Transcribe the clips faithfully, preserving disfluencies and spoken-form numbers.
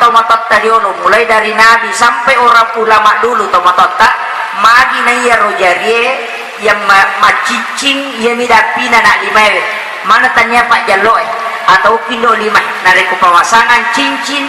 Tomatoatta riolo, mulai dari nabi sampai orang ulama dulu tomatoatta, magi na iyaro jarie yang ma-, maciccing, iyami dappina anak limaewe. Mana tania pajjalloe atau kindo lima, narekko pamasangan cincin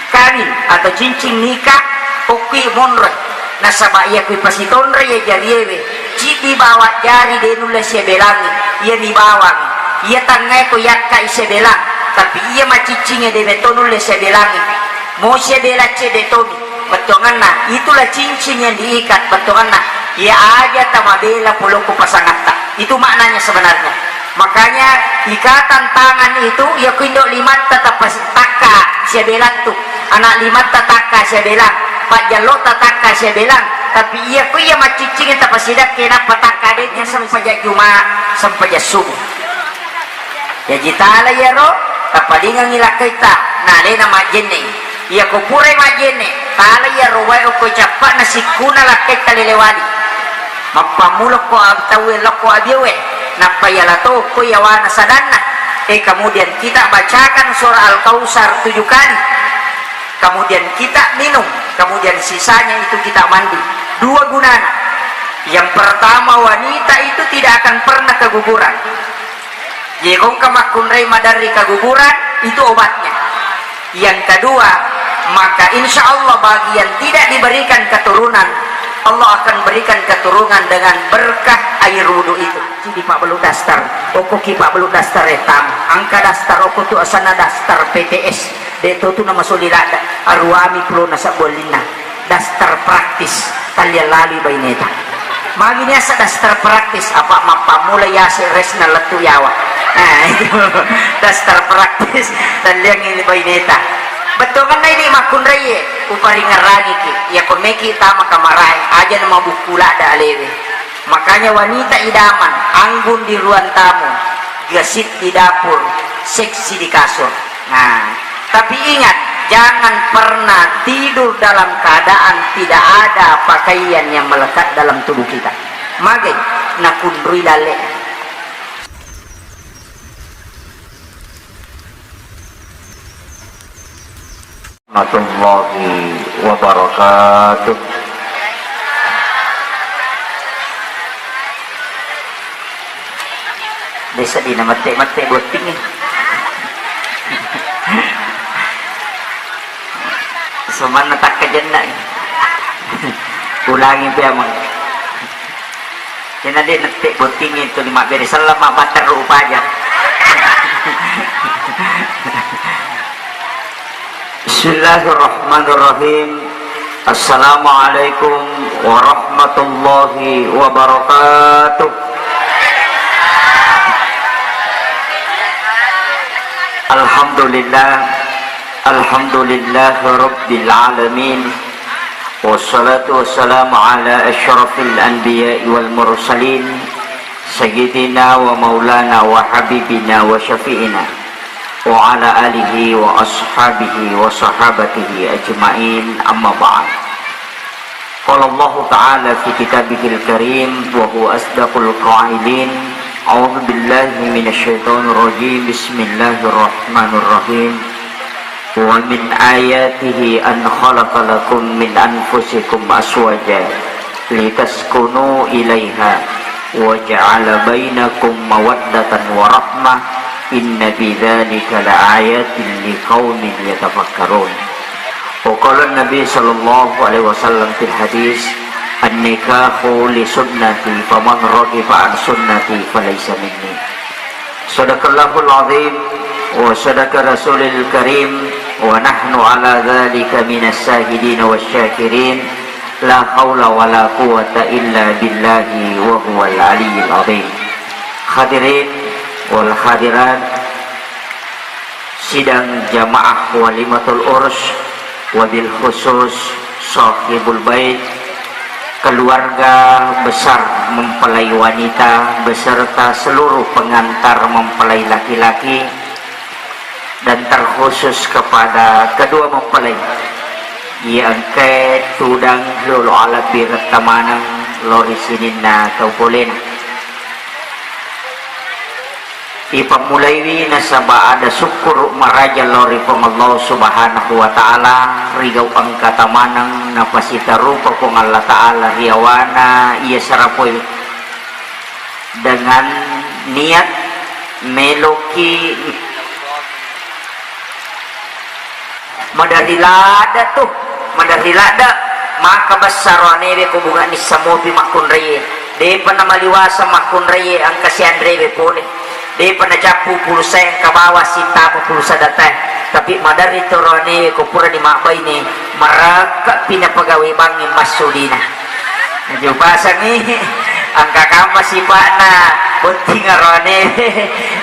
kawin atau cincin nikah, okki monro. Nasaba iya kui pasitonre iya jariewe, ciddi bawa jari de nulle siabelangi, iyami bawang. Iya tangngae ko yakka i siabelang, tapi iya maciccinge de metto nulle siabelangi. Mo siabela cedde tomi, bettuanganna, itulah cincin yang diikat, bettuanganna, iya aja tamabela polokku pasangatta. Itu maknanya sebenarnya. Makanya ikatan tangan itu, iya ku indo limatta tapasi-, takka siabelang tu. Anak limatta takka siabelang, pajjallotta takka siabelang, tapi iya ku iya macciccingi tapasidakke nappa takka de, iya sempajang Juma, sempajang subuh. Jaji tala iyaro, tapalingengngi lakkaitta, nalena majjenne. Iyako purai majjenne, tala iyaro wae okko cappa'na sikkuna lakkaitta lelewali. Mappammula ko ab-, tauwe lokko abiowe, nappa iyala to okko yawana sadanna. Eh, kemudian kita bacakan surah Al-Kautsar tujuh kali. Kemudian kita minum, kemudian sisanya itu kita mandi. Dua gunana. Yang pertama, wanita itu tidak akan pernah keguguran. Jadi, ko engka makkunrai maderri keguguran, itu obatnya. Yang kedua, maka insya Allah bagi yang tidak diberikan keturunan, Allah akan berikan keturunan dengan berkah air wudhu itu. Jadi, Pak Beluk Daster, okoki Pak Beluk Daster retang, angka daster oko tu asana daster P T S, de to tu nama soli ladda, aruami pulo nasabbu ellinna. Daster praktis, talliang lalui baineta. Magi niasa daster praktis, apa mappammula yase resna lettu yawa. Nah, itu daster praktis, talliangi baineta. Bettuanganna idi makkunraie, uparingerrangiki, iya ko meki tama kamarae, aja na mabukku ladda alewe. Makanya wanita idaman, anggun di ruang tamu, gesit di dapur, seksi di kasur. Nah, tapi ingat, jangan pernah tidur dalam keadaan tidak ada pakaian yang melekat dalam tubuh kita. Magai, nakunrui lalle. Warahmatullahi wabarakatuh. Desa dina mette-mette botting. Semanna takkajenna. Ulangi pe, Amang. Kena de nette botting itu lima bere selama batter upaja. Bismillahirrahmanirrahim. Assalamualaikum warahmatullahi wabarakatuh. Alhamdulillah. Alhamdulillah Rabbil Alamin. Wassalatu wassalamu ala asyrafil anbiya'i wal mursalin. Sayyidina wa maulana wa habibina wa syafi'ina. Wa ala alihi wa ashabihi wa sahabatihi ajma'in, amma ba'd. Qala Allahu ta'ala fi kitabihil karim wa huwa asdaqul qailin. A'udzu billahi minasy syaithanir rajim. Bismillahirrahmanirrahim. Wa min ayatihi an khalaqa lakum min anfusikum azwaja litaskunu ilaiha wa ja'ala bainakum mawaddatan wa rahmah. Inna fi dzalika laayatin liqaumin yatafakkarun. Wa qala Nabi sallallahu alaihi wasallam fil hadis, "An-nikahu li sunnati, faman raghiba an sunnati falaysa minni." Sadaqallahul azim wa sadaqa rasulil karim wa nahnu ala dzalika minas syahidin wasy syakirin. La haula wala quwwata illa billahi wa huwal aliyyil azim. Hadirin wal hadirat, sidang jamaah walimatul urs, wabil khusus sahibul bait, keluarga besar mempelai wanita beserta seluruh pengantar mempelai laki-laki, dan terkhusus kepada kedua mempelai, iya engkae tudang lolo alabbi retta maneng lao ri sininna tau polena. Ipammulaiwi nasaba ada sukkuru maraja lao ri Puang Allah Subhanahu wa Ta'ala, rigau engka tamaneng napasitarupa Puang Allah Ta'ala riawana iya sarapoe dengan niat meloki. Maderri ladde tu, maderri ladde, maka bessa roanewe ko bunga nissa mopi makkunraie. Depa namaliwasa makkunraie engka sianrewe pole. Depa nacappu pulsa engka bawa sitama pulsa datae. Tapi maderri to roanewe ko purani mabbaine, marakka pi napagawe bangnge massulina. Najupasangi engka kamma sipa'na botting aroane.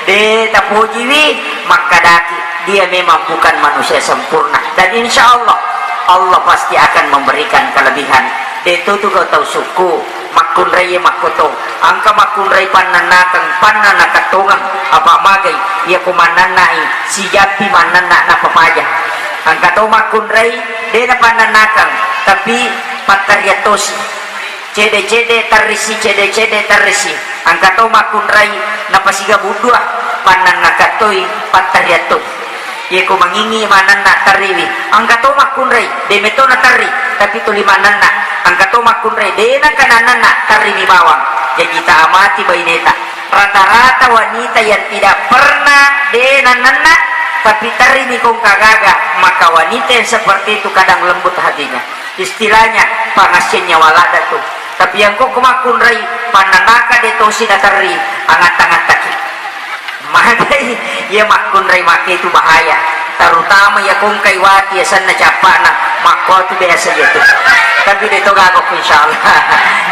De tapojiwi, makkadaki dia memang bukan manusia sempurna, dan insya Allah Allah pasti akan memberikan kelebihan. De tutu kau tau sukku makkunrai makkoto, engka makkunrai pannannakeng, pannannakattongang, apa magai iya ko mannannai sijappi mannanna napapaja. Engka to makkunrai de napannannakeng, tapi pattariattosi. Cede-cede tarrisi, cede-cede tarrisi. Engka to makkunrai napasiga buddua, pannanna kattoi, pattariattoi. Yeko mangingi mananna tarriwi, engka to makkunrai, de meto na tarri, tapi tuli mananna, engka to makkunrai, de nangka nananna tarrimi bawang. Jaji ta amati baineta. Rata-rata wanita yang tidak pernah de nananna, tapi tarrimi kongka gaga, maka wanita yang seperti itu kadang lembut hatinya. Istilahnya, pangassiang nyawa ladda tu. Tapi yang kok makkunrai, pannanaka de tosi naterri, angatta-ngattaki. Magai, iya makkunrai make itu bahaya. Terutama iya kongkai wati, iya senna cappana, makko tu biasa iya tu. Tapi de to gaga, insya Allah.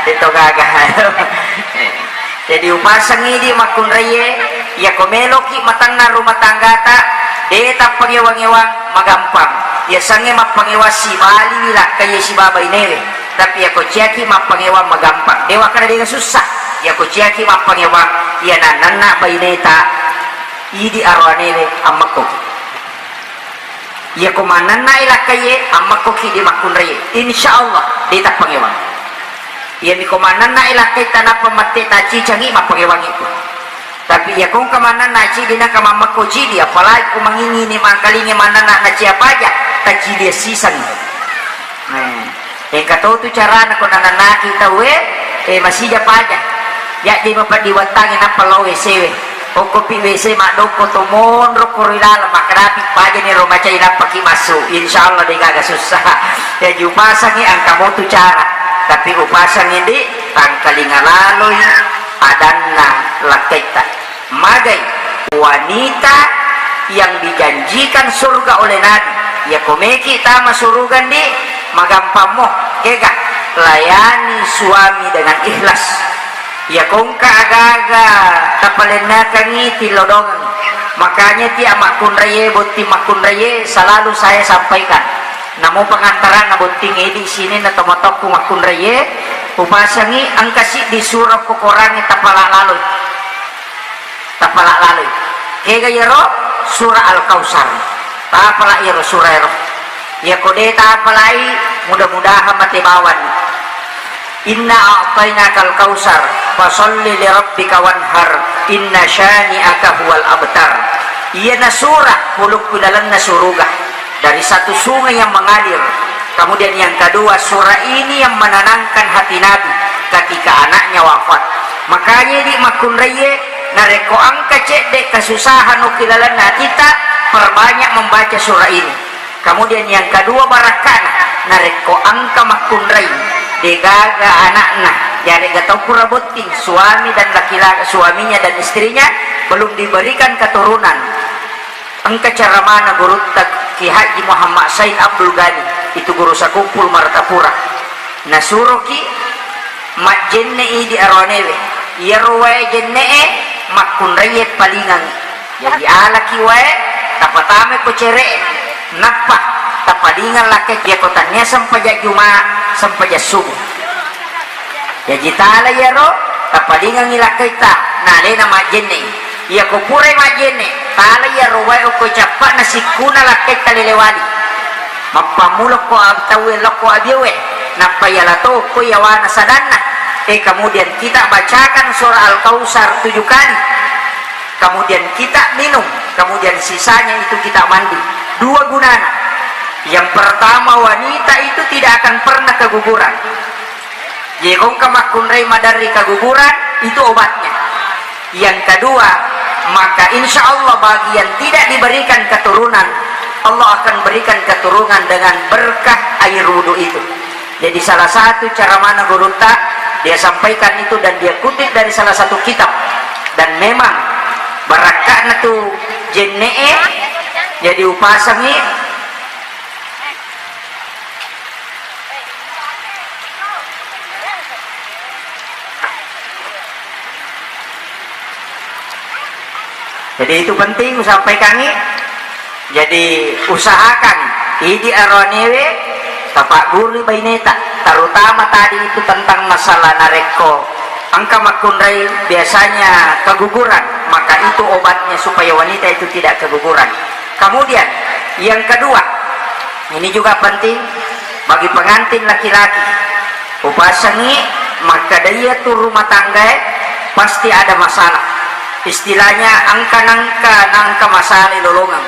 De to gaga. Jadi upasangi di makkunraie, iya ko meloki matanna rumah tanggata, de tappangewang-ewang, magampang. Iya sange mappangewang sibaliwi lakkaie sibawa bainewe. Tapi iya ko ciaki mappangewang, magampang. De wakkada de sussa. Iya ko ciaki mappangewang, iya nananna baineta, idi aroanewe ammekko. Iya ko mananna lakkaie, ammekkoki di makkunraie. Insya Allah, de tappangewang. Iya mi ko mananna lakkai tanappa mette tacicangi, mappangewangi tu. Tapi iya kongka mananna cidi naka mammekko cidi, apalagi ko mangingi ni mangkalinge mananna nacia paja, tacidi siseng. Nah, engka to tu carana ko nananaki tauwe, eh, masija paja. Yaddi mapeddi wattangi nappa lao W C we. Okkopi W C maddokko to monro ko ri laleng, makkadapi pajani ro macai nappaki massu. Insya Allah de gaga sussa. Jaji upasangi engka motu cara. Tapi upasangi di tangkalinga laloi adanna lakkaitta. Magai wanita yang dijanjikan surga oleh Nabi. Iya ko meki tama suruga ndi, magampammo. Kega? Layani suami dengan ikhlas. Iya kongka agaga tapalennakangi tilodongeng. Makanya tiap makkunraie, botting makkunraie selalu saya sampaikan. Namo pengantaranna botting edi sini na tomotokku makkunraie, upasangi engka siddi surah ko korangnge tapala laloi. Tapala laloi. Kega iyaro? Surah Al-Kautsar. Tapala iyaro surah ero. Iya ko de tapalai, mudah-mudahan mate bawang. Inna a'tainakal kautsar, fasalli li rabbika wanhar, inna syani'aka huwal abtar. Iyana surah pulukku lalenna suruga. Dari satu sungai yang mengalir. Kemudian yang kedua, surah ini yang menenangkan hati Nabi ketika anaknya wafat. Makanya di makkunraie, narekko engka cedde kesusahan okki lalenna atita, perbanyak membaca surah ini. Kemudian yang kedua, barakkana, narekko engka makkunrai, degaga anakna, yarega tau pura botting, suami dan laki-laki, suaminya dan istrinya belum diberikan keturunan. Engka ceramana gurutta Ki Haji Muhammad Said Abdul Ghani, itu guru sakumpul Martapura. Nasuroki majjenne idi aroanewe. Iyaro wae jenne'e makkunraie palingang. Jadi alaki wae, tapatamai ko cere'e. Nappa tapalingang lakkai iyako tannia sempajang Juma, sempajang subuh. Jaji tala iyaro, tapalingangngi lakkaitta, nalena majjenne. Iyako purai majjenne, tala iyaro wae okko cappa'na sikkuna lakkaitta lelewali. Mappammula ko ab-, tauwe lokko abiewe, nappa iyala to ko yawana sadanna. E, kemudian kita bacakan surah Al-Kautsar tujuh kali. Kemudian kita minum, kemudian sisanya itu kita mandi. Dua gunanya. Yang pertama, wanita itu tidak akan pernah keguguran. Jadi, ko engka makkunrai maderri keguguran, itu obatnya. Yang kedua, maka insya Allah bagi yang tidak diberikan keturunan, Allah akan berikan keturunan dengan berkah air wudhu itu. Jadi, salah satu cara mana gurutta, dia sampaikan itu dan dia kutip dari salah satu kitab. Dan memang barakka'na tu jenne'e, jadi upasangi. Jadi, itu penting usampaikangi. Jadi, usahakan idi aroanewe tapagguru baineta, terutama tadi itu tentang masalah narekko engka makkunrai biasanya keguguran, maka itu obatnya supaya wanita itu tidak keguguran. Kemudian, yang kedua, ini juga penting bagi pengantin laki-laki. Upasangi, makkeda iya tu rumah tanggae pasti ada masalah. Istilahnya engka nangka, nangka masalah lolongeng.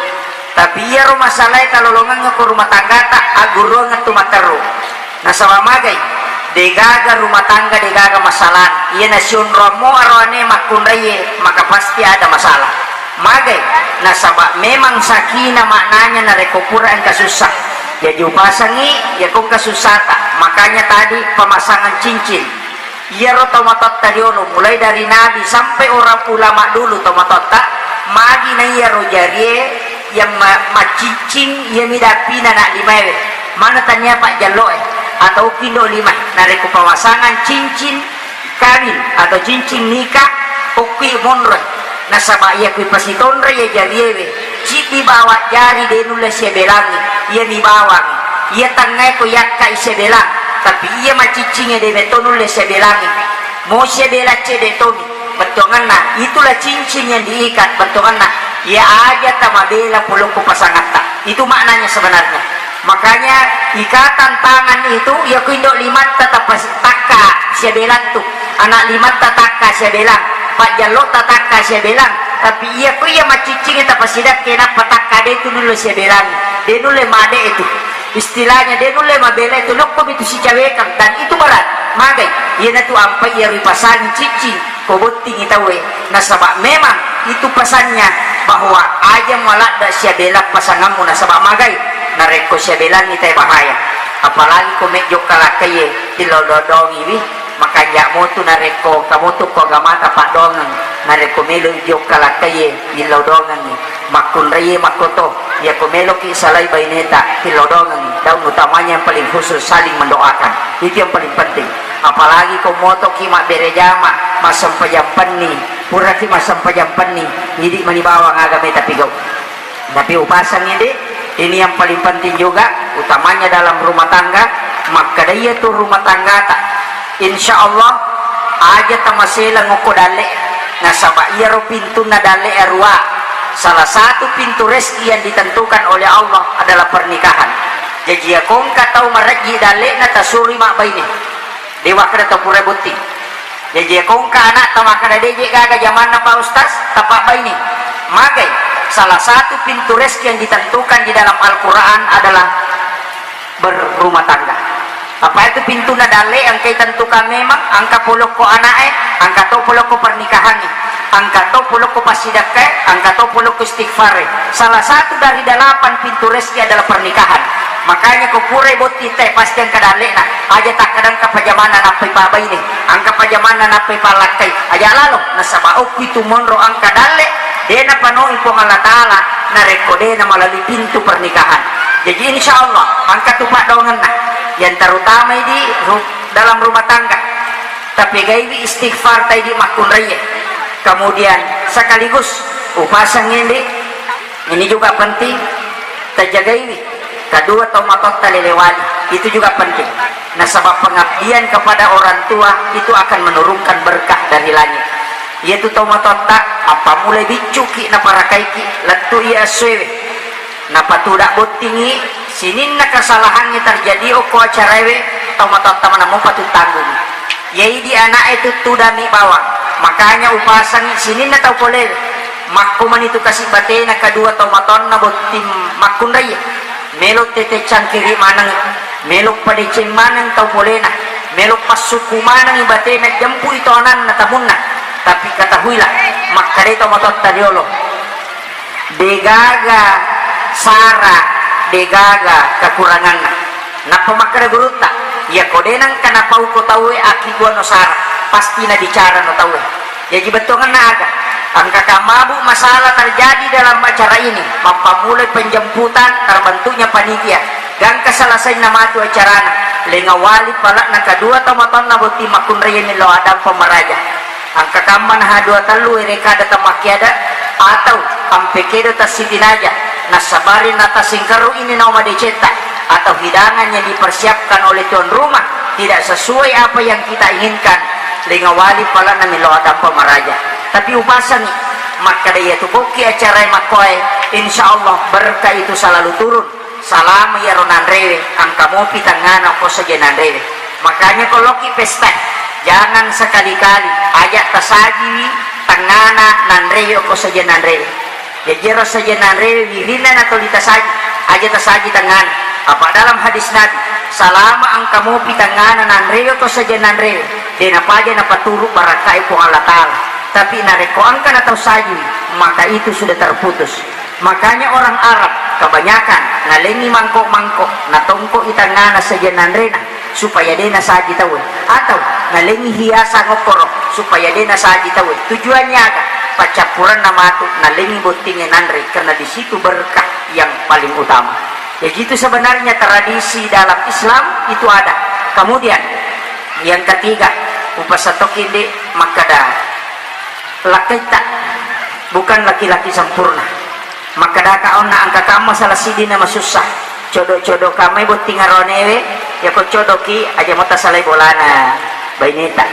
Tapi iyaro masalae talolongeng ko rumah tanggata, agguruang tu matteru. Nasaba magai, degaga rumah tangga, degaga masalah. Iya nasionroammo aroane makkunraie, maka pasti ada masalah. Magai, nasaba memang sakinah maknanya narekko pura engka susah. Jadi upasangi, iya ko engka susata. Makanya tadi pemasangan cincin. Iyaro tau matotta riolo, mulai dari nabi sampai orang ulama dulu tau matotta, magi na iyaro jarie yang ma-, maciccing, iya midapina nak limaewe. Mana tania pak jalloe atau kindo lima. Narekko pemasangan cincin kawin atau cincin nikah, okki monroe. Nasaba iya kui pasitonre iya jariewe, ciddi bawa jari de nulle siabelangi, iya mi bawangi. Iya tangngae ko yakka i siabelang, tapi iya maciccinge de metto nulle siabelangi. Mo siabela cede tomi, bettuanganna, itulah cincin yang diikat, bettuanganna, iya aja tamabela polokko pasangatta. Itu maknanya sebenarnya. Makanya ikatan tangan itu, iya ku indo limatta tapas-, takka siabelang tu, anak limatta takka siabelang, pajjallotta takka siabelang, tapi iya ku iya macciccingi tapasidakke nappa takka de tu nulle siabelang, de nulle made itu. Istilahnya de nulle mabela itu lokko itu sicawekang dan itu berat. Magai, iya natu ampai iya ripasangi ciccing. Ko bottingi tauwe, nasaba memang itu pesannya bahwa aja maladda siabela pasanganmu, nasaba magai narekko siabelangi tae bahaya. Apalagi ko mejjokka lakkaie, tillau dodongiwi, makanja motu narekko kamotu ko agamata paddongeng, narekko melo jokka lakkaie, illau dongengi. Makkunraie makkoto, iyako meloki salai baineta, tillau dongengi. Daun utamanya yang paling khusus saling mendoakan. Itu yang paling penting. Apalagi ko motoki mabbere jama, massempajang penni, puraki massempajang penni, idi mani bawang aga meta pigau. Tapi upasang idi, ini yang paling penting juga, utamanya dalam rumah tangga, makkeda iya tu rumah tanggata. Insya Allah, aja tamaseleng okko dalle, nasaba iyaro pintunna dalle arua. Salah satu pintu rezeki yang ditentukan oleh Allah adalah pernikahan. Jaji, iya ko engka tau marejji dalle'na, tasuroi mabbaine. De wakkeda tau pura botting. Jaji, iya ko engka anakta makkeda, "De je gaga jamanna, Pak Ustaz, tapabbaine." Magai, salah satu pintu rezeki yang ditentukan di dalam Al-Quran adalah berumah tangga. Apa itu pintuna dalle engka itentukan memang, engka polokko anak'e, engka to polokko pernikahangnge, engka to polokko passidakkae, engka to polokko istighfare. Salah satu dari delapan pintu rezeki adalah pernikahan. Makanya ko purai botting te pasti engka dalle'na. Aja takkeda engka pajamanna nappai pabbaine, engka pajamanna nappai pallakkai. Aja lalo, nasaba okki tu monro engka dalle, de napanoi Puang Allah Taala narekko de namalalui pintu pernikahan. Jadi insya Allah, engka tu paddoangenna. Yang terutama di ru-, dalam rumah tangga. Tapegaiwi istighfar taidi makkunraie. Kemudian sekaligus upasang ini, ini juga penting, tajagaiwi. Kedua, tau matotta lelewali. Itu juga penting. Nasaba pengabdian kepada orang tua itu akan menurunkan berkah dari langit. Iya tu tau matotta, apa mulai biccuki naparakaiki, lettu iya essoewe. Napatuda bottingi, sininna kesalahangnge terjadi okko acaraewe, tau matotta manammu patut tanggung. Yaidi anak'e tuttudami bawang. Makanya upasangi sininna tau polewe. Makko manitu kasi batena kedua tau matonna botting makkunrai. Melo tete cangkiri maneng, melo padeceng maneng tau polena, melo passukku manengi batena jempui to ananna tamunna. Tapi ketahuilah, makkadai tau matotta riolo, degaga sara, degaga kekuranganna. Nappa makkeda gurutta, iyako de nengka napauko tauwe akkibuano sara, pasti nabicarano tauwe. Jaji bettuangenna aga? Engka kammabu masalah terjadi dalam acara ini, mappammulai penjemputan, terbentuknya panitia. Gangka selesainna matu acarana, lengawali palakna kedua tau matonna botting makkunrai millau adampa maraja. Engka kamma naha dua tellu ere kada tamakkiada atau ampe kedo tassitinaja, nasabari natasingkerru ini naung madecetta atau hidangan yang dipersiapkan oleh tuan rumah tidak sesuai apa yang kita inginkan, lengawali palakna millau adampa maraja. Tapi upasangi, makkada iyatu bokki acara makkoe, insya Allah berkah itu selalu turun. Salama iyaro nanrewe, engka mopi tangngana okko saja nanrewe. Makanya ko loki pesta, jangan sekali-kali aja tasajiwi tangngana nanrewe okko saja nanrewe. Jaji ero saja nanrewe wirinna natoli tasaji, aja tasaji tangngana. Apa dalam hadis Nabi, salama engka mopi tangngana nanrewe okko saja nanrewe, de napaja napaturu barakkai Puang Allah Ta'ala. Tapi narekko engka natau sajiwi, maka itu sudah terputus. Makanya orang Arab kebanyakan nalengi mangkok-mangkok, natongkoi tangngana saja nanrena supaya de nasaji tauwe, atau nalengi hiasan okkoro supaya de nasaji tauwe. Tujuannya aga? Paccappuranna matu nalengi bottingnge nanre, karena di situ berkah yang paling utama. Jadi itu sebenarnya tradisi dalam Islam itu ada. Kemudian yang ketiga, upasatoki de makkada lakkaitta, bukan laki-laki sempurna. Makkedaka onna engka kamma salah sidina masussa. Codo-codo kamai botting aronewe, yako codoki aja mota salai bolana baineta.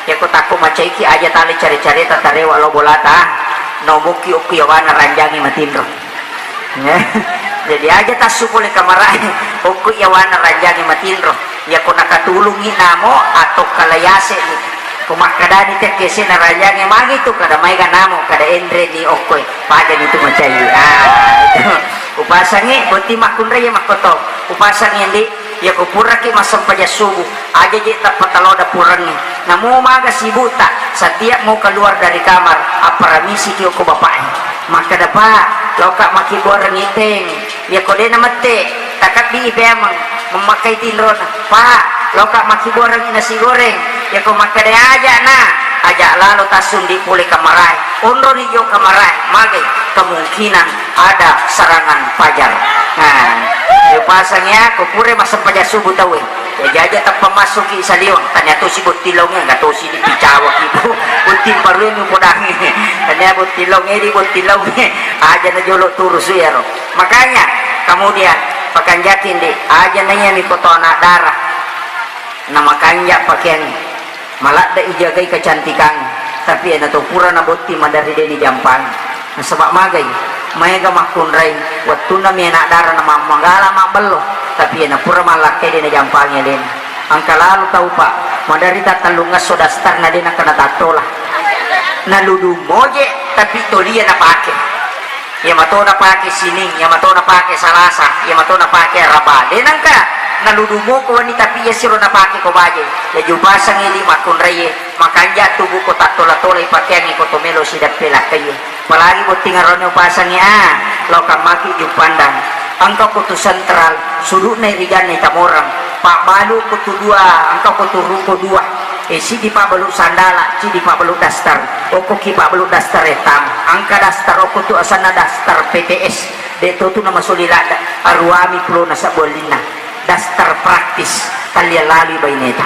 Yako takko macaiki aja tali care-careta tarewa lo bolata. Nomokki okku yawana ranjangi matinro. Jadi aja tassu pole kamarae, okku yawana ranjangi matinro. Yako nakatulungngi namo atau kalayaseni. Ko makkadani tekkese na ranjangnge magi tu kada maega namo kada enreni okkoe pajani tu macai. Ah, itu. Upasangi botting makkunrai makkoto. Upasangi andi, yako puraki massempajang subuh, aja je tappa taloda purengnge. Namo maga sibukta, setiap mau keluar dari kamar, apparamisiki okko bapaknya. Makkada, "Pak, loka makkibbuareng iteng." Yako de namette, takabbi i peameng, memmakkai tinrona. "Pak, loka makkibbuareng nasi goreng." Yako makkeda aja na, aja lalo tassundi pole kamarae. Onroni jo kamarae, magai kemungkinan ada serangan fajar. Nah, yo pasang ya, ko pure massempajang subuh tauwe. Ya, jaja tappa massuki saliweng, tania tosi botting laungnge, enggak tosi dipicawak itu. Botting parue mi podangi. Tania botting laungnge, di botting laungnge. Aja na jolo turusu yaro. Makanya, kemudian, pakanjakin di, aja na iya mi koto anak darah. Na makanja pakeang. Maladde ijagai kecantikan, tapi ena to pura na botting maderri de ni jampang. Nasaba magai, maega makkunrai, wettunna mi anak dara na mammagala mabbello, tapi ena pura mallakkai de na jampangi alena. Engka lalu tau, Pak, maderri tattellungesso daster na de na kena tattola. Naludu moje, tapi tolia napake. Iya mato napake Sining, iya mato napake Salasa, iya mato napake Araba. De nengka naludu moko wenni, tapi iya siro napake ko baje. Ya jupasangi di makkunraie, makanja tubu ko tattola-tola ipakeangi ko to melo sidappe lakkaie. Apalagi botting arone upasangi, ah, lokang maki Juppandang. Engka ko tu sentral, sudukna iriganna Itamorang. Pabbalu ko tu dua, engka ko tu ruko dua. Eh, siddi pabbalu sandala, siddi pabbalu daster. Okko ki pabbalu daster etam. Engka daster okko tu asanna daster P T S. De to tu namasuli ladda. Aruami pulo na sabbu ellinna. Daster praktis. Talliang lalui baineta.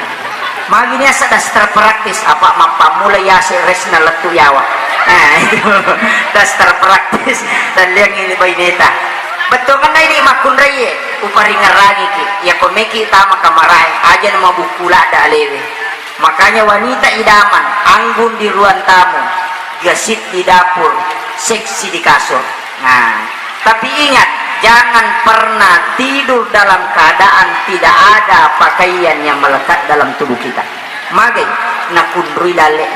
Magi niasa daster praktis, apa mappammula yase resna lettu yawa. Nah, itu. Daster praktis. Talliang ini baineta. Bettuangenna idi makkunraie, uparingerrangiki. Yako meki tama kamarae, aja na mabukku ladda alewe. Makanya wanita idaman, anggun di ruang tamu, gesit di dapur, seksi di kasur. Nah, tapi ingat, jangan pernah tidur dalam keadaan tidak ada pakaian yang melekat dalam tubuh kita. Magai, nakunrui dalle.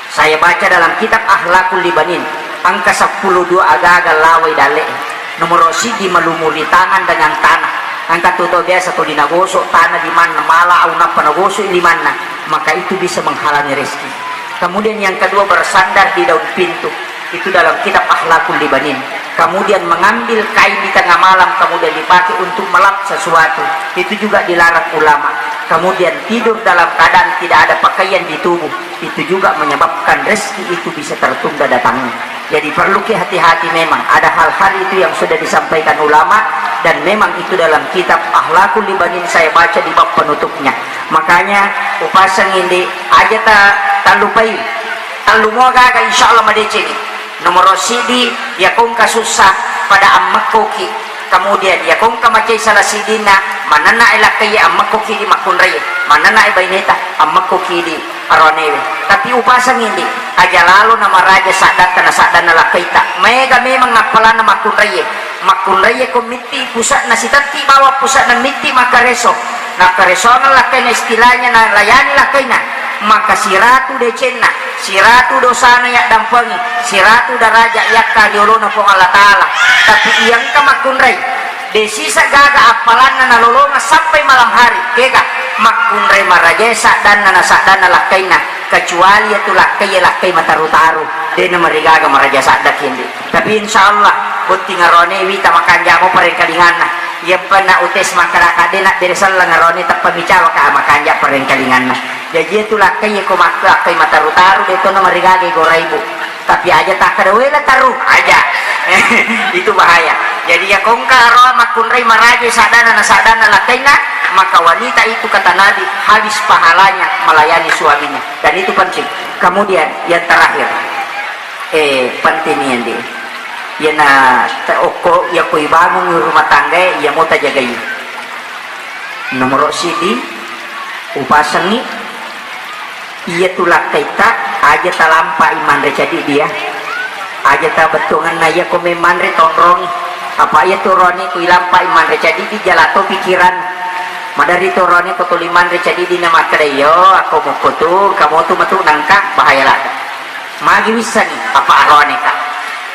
Saya baca dalam kitab Akhlakul Libanin. Angka seppulo dua agaga lawai dale'e. Nomoro siddi, melumuri tangan dengan tanah. Angka tu tau biasa tuli nagosok tanah limanna, mala au nappa nagosok limanna, maka itu bisa menghalangi rezeki. Kemudian yang kedua, bersandar di daun pintu. Itu dalam kitab Akhlakul Libanin. Kemudian mengambil kain di tengah malam, kemudian dipakai untuk melap sesuatu. Itu juga dilarang ulama. Kemudian tidur dalam keadaan tidak ada pakaian di tubuh. Itu juga menyebabkan rezeki itu bisa tertunda datangnya. Jadi perlu ki hati-hati memang. Ada hal-hal itu yang sudah disampaikan ulama dan memang itu dalam kitab Akhlakul Libanin saya baca di bab penutupnya. Makanya upasang ini aja ta tallupai. Tallu mua gaga insya Allah madeceng. Nomoro sidi, yakongka susah pada ammekkoki. Kemudian yakongka macai salah sidinna, manenna e lakkai ammekkoki di makkunrai, manenna e baineta ammekkoki di aroanewe. Tapi upasang indi, aja lalo na maraja saddatta na saddanna lakkaita. Maega memang appalanna makkunraie. Makkunraie ko mitti pusatna sitetti bawang pusatna mitti makkareso. Nakkaresoangeng lakkaina istilahnya na layani lakkaina. Maka siratu decenna, siratu dosana yaddampengi, siratu daraja yakka riolona Puang Allah Ta'ala. Tapi iyengka makkunrai. De sisa gaga appalanna nalolongeng sampai malam hari, kega makkunrai marajae saddanna na saddanna lakkainna, kecuali iyatu lakkai, lakkai mataru-taru, de namarigaga maraja sadda kindi. Tapi insya Allah botting aroane wita makanjamo parengkalinganna. Iyappa na utes makkadaka de nabbere selleng aroane teppa micawa ka makanja parengkalinganna. Jaji iyatu lakkai ko makku lakkai mataru-taru de to namarigaga goraibu. Tapi aja takkeda wela taru aja. Itu bahaya. Jadi yakongka aroa makkunrai maraja sadana na sadana lakkainna, maka wanita itu kata Nabi habis pahalanya melayani suaminya. Dan itu penting. Kemudian yang terakhir, eh penting ni andi. Yana okko yakko ibangun rumah tangga, iya mota jagai. Nomoro sidi, upasengngi iyatu lakkaitta aja talampai manre cadi dia. Aja tabettuangenna iyako memmanre tonrong. Apa iyatu roni ku ilampai manre cadi di jalato pikiran. Madari to roni ko tuli manre cadi di na makkeda iyo, ako mokko tu, kamu tu metu nangka bahaya lada. Magi wissengngi apa aroane ka.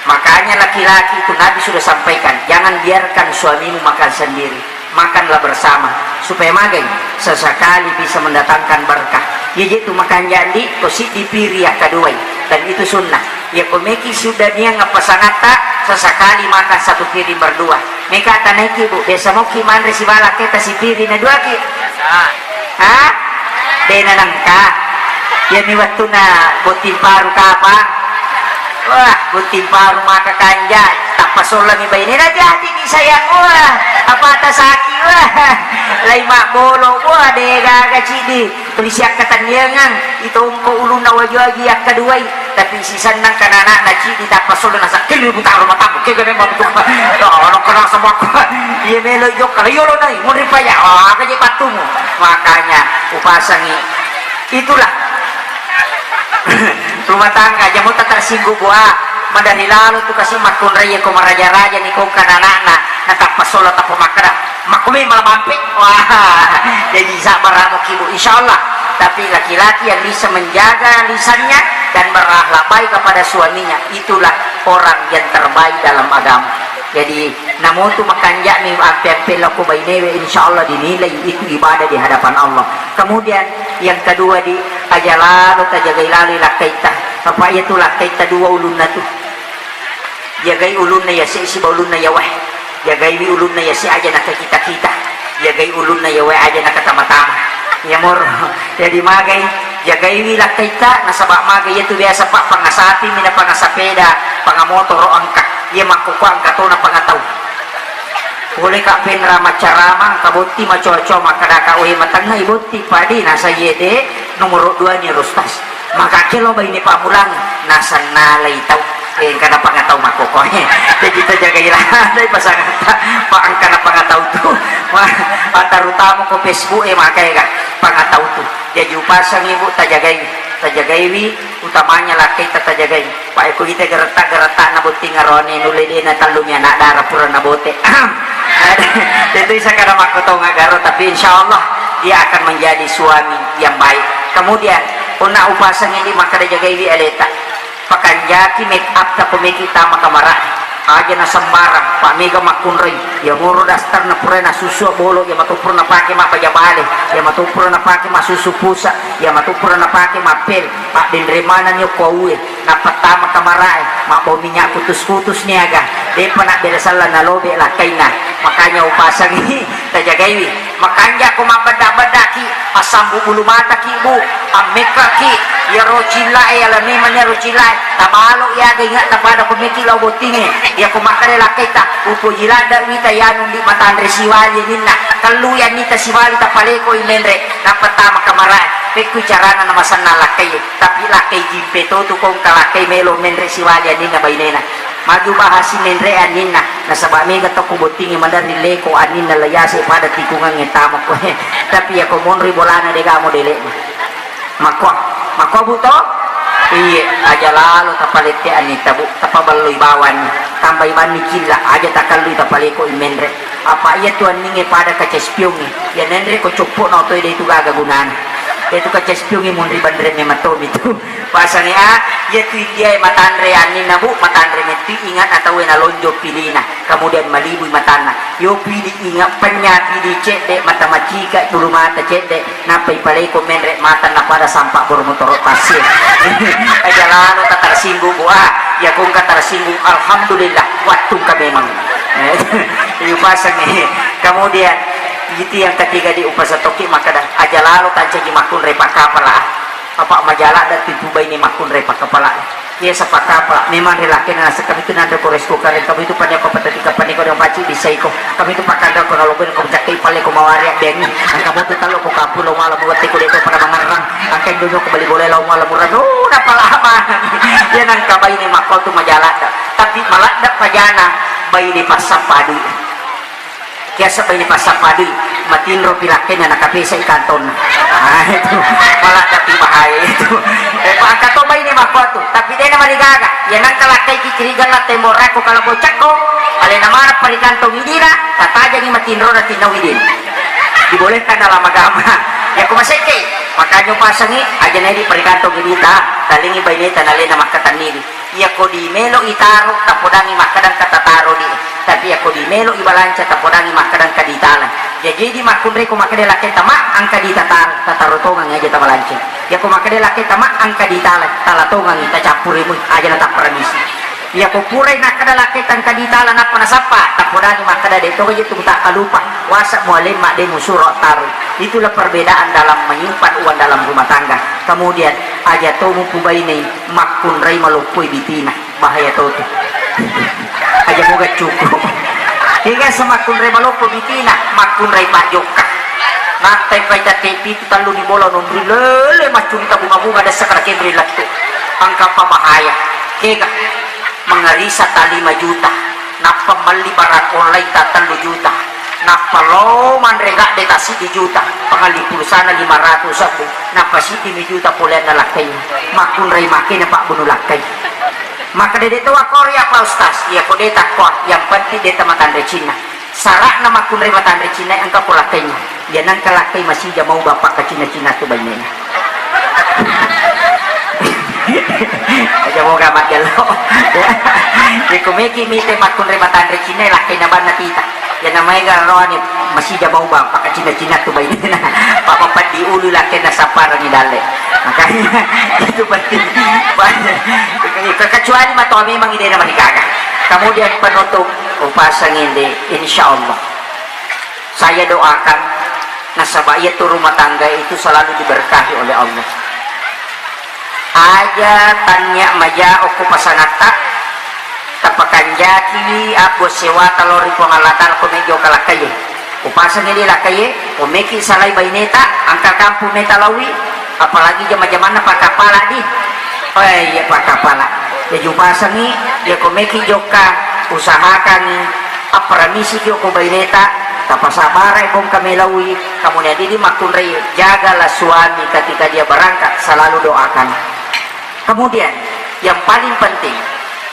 Makanya laki-laki itu Nabi sudah sampaikan, jangan biarkan suamimu makan sendiri. Makanlah bersama, supaya magai sesekali bisa mendatangkan berkah. Iya je tu makan jandi, ko siddi piri yakkaduai, dan itu sunnah. Ya ko meki sudah niang apa sangatta, sesekali makan satu piring berdua. Meka tanaiki bu, biasa moki manre sibala keta sipiri na duaki. Ha? Dena nangka. Iya ni wattuna botting paru kapang. Wah, botting paru maka kanja, tappa sollami bainena, hati-hati ki sayang, wah, apa tasaki, wah, lai mabbolo, wah, de gaga cidi, tuli siakkatenniangang, itongko ulunna waju-waju yakkaduai, tapi sisennang kananakna cidi tappa sollo nasakkelli butaro matamu, kega memang betul, ono kena semua, iya melo jokka, yolo nai, munri paya, oh, aga je pattumu, makanya upasangi, itulah. Rumah tangga, jamutta tersinggung, wah, madari lalo tu kasi makkunrai ko maraja-raja ni kongka anakna, natappa solo tappa makkeda, makkumi malah mampik, wah, jadi sabar mo kibu, insya Allah. Tapi laki-laki yang bisa menjaga lisannya dan berakhlak baik kepada suaminya, itulah orang yang terbaik dalam agama. Jadi, namotu makanja'mi ampe-ampe lako bainewe, insya Allah dinilai itu ibadah di hadapan Allah. Kemudian yang kedua di aja lalo tajagai lalo lakkaitta. Apa iya tu lakkaitta dua ulunna tu. Jagai ulunna ya se siba ulunna ya wah. Jagaiwi ulunna ya se aja nakakita-kita. Jagai ulunna ya wah aja nakatama-tama. Ya moro. Jadi magai jagaiwi lakkaitta nasaba magai iya tu biasa pak pangasapimi na pangasapeda, pangamotoro engka. Iya makkukua engka tona pangatau. Pole ka penra maccarama, engka botti macoa-coa makkadaka, "Oe, matengngai botti, padi nasa iye de nomoro dua ni Rustas." Maka kelo baine pammulang nasannalai tau. Eh, engka napangatau makkoko. Jadi tajagai lah, dai pasangatta, pa engka napangatau tu. Ma, terutama ko Facebook e maka ega pangatau tu. Jadi upasang ibu tajagai, tajagaiwi utamanya lakkaitta tajagai. Pak, ko ita geretta-geretta na botting arone nulle de na tellumi anak dara pura na bote. Tentu isa kada makkotong agaro, tapi insya Allah dia akan menjadi suami yang baik. Kemudian, punna upasang ini maka jagaiwi aleta. Pakanjaki make up ta ko meki tama kamara. Aja na sembarang, pa mega makkunrai. Ya moro daster na pura na susu bolo, ya matu pura na pake mabbaja bale, ya matu pura na pake masusu pusa, ya matu pura na pake mapel, pa denre mana ni ko uwe, na pertama kamarae, mabau minyak kutus-kutus ni aga. Depa na bela sala na lobe lakaina. Makanya upasangi, tajagaiwi. Makanja ko mabbedda-beddaki, assambu bulu mataki, Bu, ammekkaki, iyaro cillae, ala memang iyaro cillae, tabalo iyaga ingat tapada ko meki lao bottinge, iya ko makkeda lakkaita, upoji ladda wita yanu ndi matanre siwali ninna, kellu yanita siwali tapaleko i menre, nappa tama kamarae, pekku carana na masenna lakkai, tapi lakkai jimpe totu ko engka lakkai melo menre siwali aninna bainena. Magi ubahasi menre anninna, nasaba mega to kubottingi maderri leko anninna layase pada tikungangnge tamako. Tapi yako monri bolana dega mo delekna. Makko, makko Bu to? Iye, aja lalo tapalette annitta Bu, tapabelloi bawanni. Tambai banni cilla, aja takallui tapaleko i menre. Apa iya tu anninge pada kaca spiongnge. Ya nenre ko coppo na otoe de tu gaga gunana. De tu kaca spiongnge monri banre memang tomi tu. Pasange a, iya tu India e matanre anninna Bu, matanre metti ingat atau na lonjo pilina, kemudian malibui matanna. Yo pidi ingat penya, pidi cedde, mata macika, bulu mata cedde, nappa ipaleko menre mata na pada sampak bor motoro tasse. Aja lalo ta tersinggung Bu, ah, ya kongka tersinggung, alhamdulillah, wattu ka memang. Eh, ipasange. Kemudian, itu yang ketiga di upasa toki makkeda, aja lalo tancaji makkunre pakapala. Apa majaladda tu baine makkunrai pakkapala. Iya sapakkapala, memang ri lakkena naseng kami tu nanre ko rice cooker, kami tu paniako patatika paniko dan paci bisaiko. Kami tu pakkanda ko nalobeng ko cakkai palle ko mawari abbengi. Angka motu tallo ko kapu lo mala muwatti ko deto pada mangerrang. Angka indono ko bali boleh lo mala murah. Oh, napalama. Iya nangka baine makko tu majaladda. Tapi maladda pajana baine passappa dui. Kiasa baine passappa dui, matinro pi lakkainna nakapesa i kantonna. Ah, itu. Maladda pi bahaya itu. Eh, pa engka to baine makkuatu, tapi dena marigaga. Ya nangka lakkai ki curiga la tembok rakko kala bocakko, alena mana parikantong idina, tatajangi matinro na tinna widin. Dibolehkan dalam agama. Ya ko masekke, makanya pasangi aja nai di parikantong idita, talingi baineta nalena makkatannidi. Iyako di melo itaro, tapodangi makkadang ka tataro di. Tapi iyako di melo ibalanca, tapodangi makkadang ka ditala. Jaji di makkunrai ko makkeda lakkaita ma engka ditataro, tataro tongang aja tabalanca. Iyako makkeda lakkaita ma engka ditala, tala tongangi tacappuri mu aja na tapparamisi. Iyako purai nakkeda lakkaita engka ditala nappa nasappa, tapodangi makkeda de toga je tu takkalupa. Wasa mualemma de musuro taro. Itulah perbedaan dalam menyimpan uang dalam rumah tangga. Kemudian aja to mupubainei makkunrai maloppoi bitina, bahaya to tu. Aja moga cukup. Kega semakkunrai maloppo bitina, makkunrai pajokka. Nattai pai tette pitu tallu ni bola nonri lele maccurita bunga-bunga dessa kara kenri lettu. Angkapa bahaya. Kega mengerisa ta lima juta. Nappa melli barang online ta tellu juta. Nappa lo manre gadde ta siddi juta. Pengali pulsana lima ratus sebbu. Nappa siddi mi juta poleanna lakkai. Makkunrai makena pabbunu lakkai. Maka dede to wakkoro ya Pak Ustaz. Iya ko de takko, yang penting de ta matanre cinna. Sara'na makkunrai matanre cinna engka ko lakkainna. Iya nangka lakkai masija mau bapak ka cinna-cinna tu bainena. Aja moga magello. Iko meki mite makkunrai matanre cinna lakkaina banna tita. Iya namaega roani masija mau bapak ka cinna-cinna tu bainena. Pak mapaddi ulu lakkaina sapparani dalle. Makanya itu penting. Kecuali matoa memang idena marigaga. Kemudian penutup. Upasangi de, insya Allah. Saya doakan, nasaba iyatu rumah tangga itu selalu diberkahi oleh Allah. Aja tanya maja okko pasangatta, tapakanjakiwi abbo sewata lao ri Puang Allah Ta'ala ko mejo kalakkaye. Upasangi de lakkaye, ko meki salai baineta, angka kampung meta lawi, apalagi jama-jamanna pakapala di. Oh iya, pakapala. Jadi upasangi, ya ko meki jokka, usahakangi, apparamisi jokko baineta, tapasabara bongka melawi, kamu nadidi makkunrai, jagalah suami ketika dia berangkat, selalu doakan. Kemudian, yang paling penting,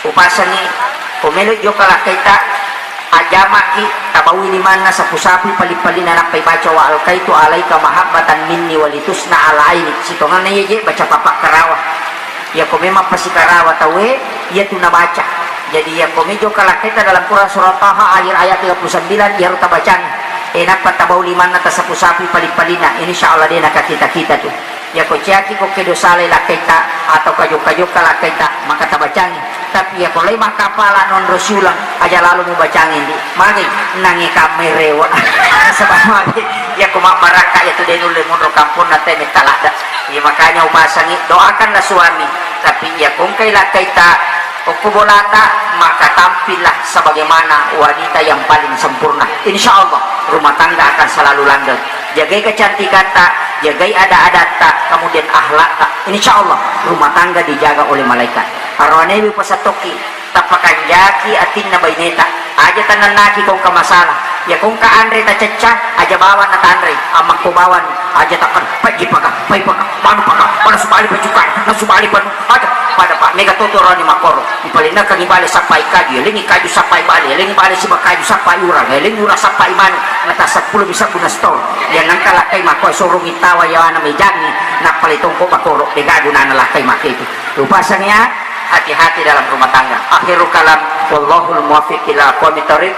upasangi, ko melo jokka lakkaita, ajamaki, tabawi limanna, sapu-sapui pali-palina, nappai baca wa alkaitu alaika mahabbatan minni walitusna ala aini. Sitonganna iya je, baca papakkarawa. Iyako memang pasikarawa tauwe, iyatu nabaca. Jadi iyako mejo kalakkaita dalam Quran surah Taha akhir ayat tiga puluh sembilan, iyaro tabacang. E, nappa tabau limanna tasapu-sapu paling-palinna, insya Allah de' nakakkita-kita tu. Iyako ciaki ko kedo salai lakkaita atau kajokka-jokka lakkaita, maka tabacangi. Tapi iyako lai makkapala nonro siulang, aja lalo mubacangi ndi. Magi nangi kammai rewa. Sebab magi iyako mabbarakka iyatu de' nulle monro kamponna te metta ladda. Iya, makanya upasangi, doakanlah suami. Tapi iyako engkai lakkaita, okko bolata, maka tampillah sebagaimana wanita yang paling sempurna. Insya Allah rumah tangga akan selalu langgeng. Jagai kecantikanta, jagai ada-adatta, kemudian akhlakta. Insya Allah rumah tangga dijaga oleh malaikat. Aroanewi pasattokki, tappakanjaki atinna baineta. Aja tanennaki ko engka masalah. Iyako engka anre tacecca, aja bawang natanre. Ammakko bawang, aja takan, pajji paka, pai paka, manu paka, mana subali pacukai, na subali panu, aja pada pak, mega toto rani makoro. Ipalennakang bale sappai kaju, elengi kaju sappai bale, elengi bale siba kaju sappai urang, elengi urang sappai manu, nata seppulo bisa guna stor. Iya nangka lakkai makko sorong itawa yawana mejangi, nappale tongko bakoro, dega gunana lakkai makke itu. Upasang ya, hati-hati dalam rumah tangga. Akhirul kalam, wallahul muwaffiq ila aqwamit thariq.